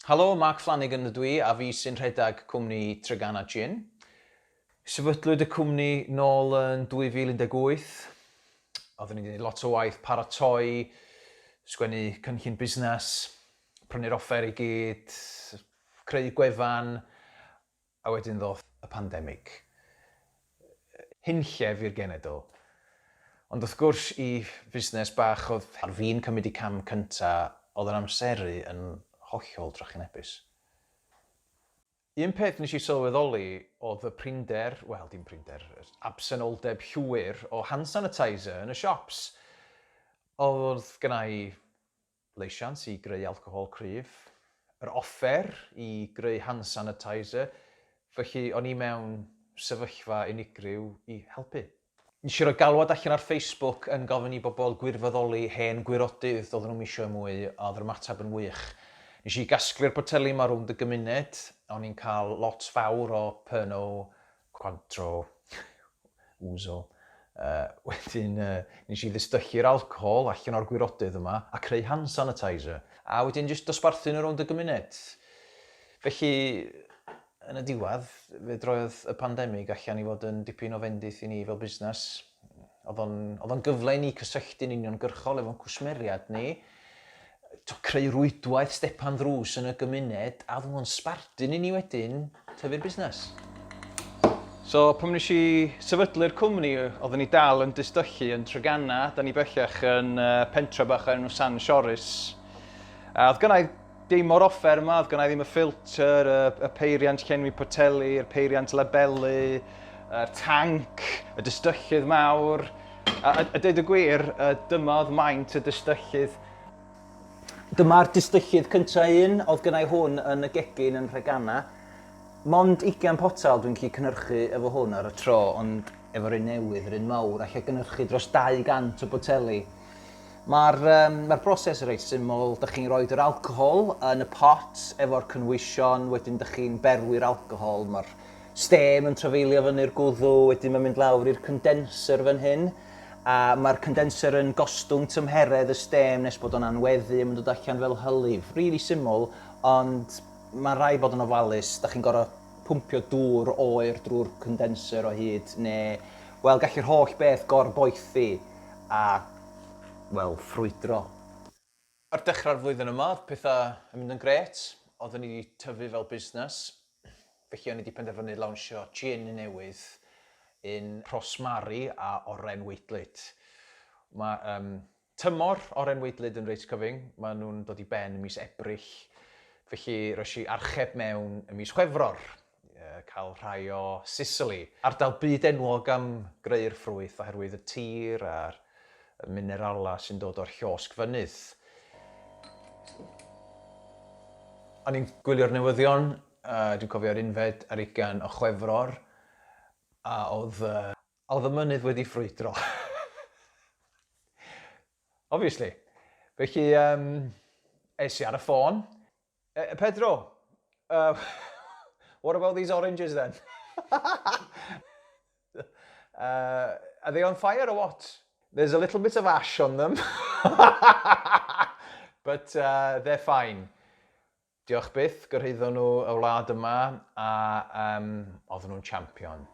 Helo, Mark Flanagan ydw i a fi sy'n rhedeg cwmni Treganna Gin. Sefydlwyd y cwmni nôl yn 2018. Oeddwn ni'n gwneud lot o waith paratoi, sgwennu cynllun busnes, prynu'r offer i gyd, creu gwefan, A wedyn ddoth y pandemig. Hunllef i'r genedl. Ond wrth gwrs i fusnes bach oedd ar fin cymryd eu cam cynta, oedd yr amseru yn hollol trychinebus. Un peth nes i sylweddoli oedd y prinder, wel dim prinder, yr absenoldeb llwyr o hand sanitizer yn y shops. Oedd gynna i leisiant i greu alcohol cryf, yr offer i greu hand sanitizer, felly o'n i mewn sefyllfa unigryw i helpu. Nes i roi galwad allan ar Facebook yn gofyn i bobl gwirfoddoli hen gwirodydd doedden nhw'm eisiau mwy a oedd yr ymateb yn wych. Nes i gasglu'r poteli 'ma rownd y gymuned, o'n i'n cael lot fawr o Pernod, Cointreau, Ouzo. Uh, wedyn uh, nes i ddistyllu'r alcohol allan o'r gwirodydd yma a creu hand sanitizer. A wedyn jyst dosbarthu nhw rownd y gymuned. Felly, yn y diwedd, fe droedd y pandemig allan i fod yn dipyn o fendith i ni fel busnes. Oedd o'n, oedd o'n gyfle i ni cysylltu'n uniongyrchol efo'n cwsmeriad ni, to, creu rwydwaith stepan ddrws yn y gymuned, a oedd o'n sbardun i ni wedyn tyfu'r busnes. So, pan nes i sefydlu'r cwmni, oeddwn ni dal yn distyllu yn Treganna, da ni bellach yn uh, pentre bach o'r enw San Siorus. A oedd gynna i dim o'r offer yma, oedd gynna i ddim y ffilter, y, y peiriant llenwi poteli, yr peiriant labelu, y tanc, y distyllydd mawr. A, a, a deud y gwir, dyma oedd maint y distyllydd. Dyma'r distyllydd cyntaf un, oedd gynna i hwn yn y gegin yn Nhreganna. Mond ugain potel dwi'n gallu cynhyrchu efo hwn ar y tro, ond efo'r un newydd, yr un mawr, allai gynhyrchu dros 200 o boteli. Mae'r um, mae broses yn reit syml. Dych chi'n rhoi yr alcohol yn y pot efo'r cynhwysion, wedyn dych chi'n berwi'r alcohol, mae'r stêm yn trafeilio fyny'r gwddw, wedyn mae'n mynd lawr i'r condenser fan hyn, a mae'r condenser yn gostwng tymheredd y stêm nes bod o'n anweddu a mae'n dod allan fel hylif. Really syml, ond mae'n rhaid bod yn ofalus. Da chi'n gorfod pwmpio dŵr oer drwy'r condenser o hyd, neu, wel, gallu'r holl beth gorboethi a, wel, ffrwydro. Ar dechrau'r flwyddyn yma, oedd pethau yn mynd yn grêt. Oeddwn ni wedi tyfu fel busnes, felly o'n i wedi penderfynu lawnsio gin newydd, un rhosmari a oren waedlyd. Mae um, tymor oren waedlyd yn reit cyfyng, maen nhw'n dod i ben ym mis Ebrill, felly roes i archeb mewn ym mis Chwefror cael rhai o Sicily, ardal byd enwog am greu'r ffrwyth oherwydd y tir a'r mineralau sy'n dod o'r llosg fynydd. O'n i'n gwylio'r newyddion, uh, dwi'n cofio'r unfed ar ugain o Chwefror, a oedd, uh, oedd y mynydd wedi ffrwydro. Obviously. Felly, um, es i ar y ffôn, Uh, Pedro, uh, what about these oranges then? uh, are they on fire or what? There's a little bit of ash on them. But uh, they're fine. Diolch byth, gyrhaeddon nhw y wlad yma a um, oedden nhw'n champion.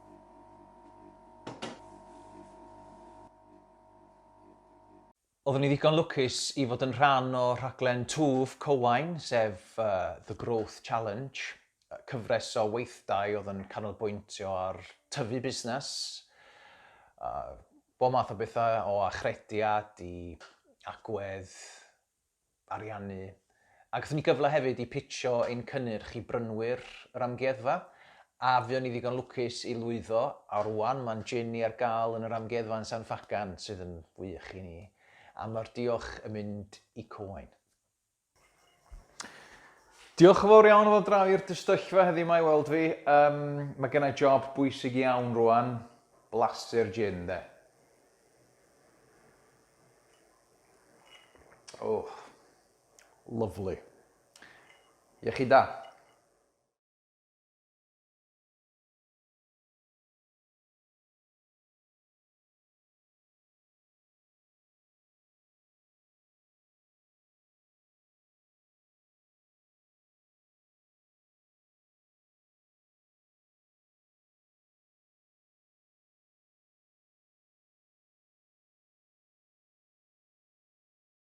Oeddwn ni ddigon lwcus i fod yn rhan o rhaglen Twf Cywain, sef The Growth Challenge, cyfres o weithdai oedd yn canolbwyntio ar tyfu busnes, bob math o bethau, o achrediad i agwedd, ariannu. A gathon ni gyfle hefyd i pitcho ein cynnyrch i brynwyr yr amgueddfa, a fuon ni ddigon lwcus i lwyddo, a rwan ma'n gin ni ar gael yn yr amgueddfa yn San Ffagan, sydd yn wych i ni, a ma'r diolch yn mynd i Cywain. Diolch yn fawr iawn am ddod draw i'r distyllfa heddiw 'ma i weld fi. Yym, mae gen i job bwysig iawn rwan, blasu'r gin de. Oh, lovely. Iechyd da.